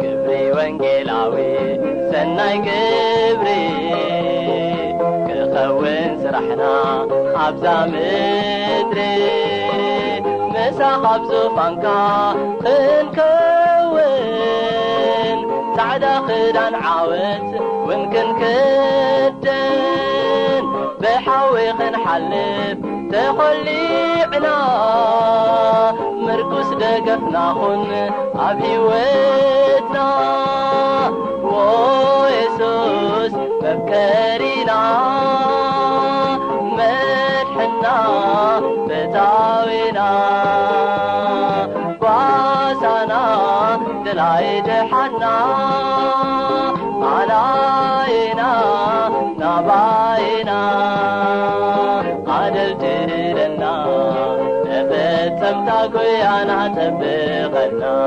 ግብሪ ወንጌላዊ ሰናይ ግብሪ ክኸውን ስራሕና ኣብዛ ምድሪ፣ ምሳኻ ኣብ ዙፋንካ ክንከውን፣ ጻዕዳ ክዳን ዓወት እውን ክንክደን፣ ብሓዊ ክንሓልፍ ተኾሊዕና፣ ምርኩስ ደገፍና ኹን ኣብ ህይወትና። ዎ የሱስ መፍቀሪና፣ መድሕና ፈታዊና፣ ጓሳና ደላይ ደሓና፣ ኣላይና ናባይና ኣደልድለና፣ መፈጸምታ ጎያና ጠብቐና።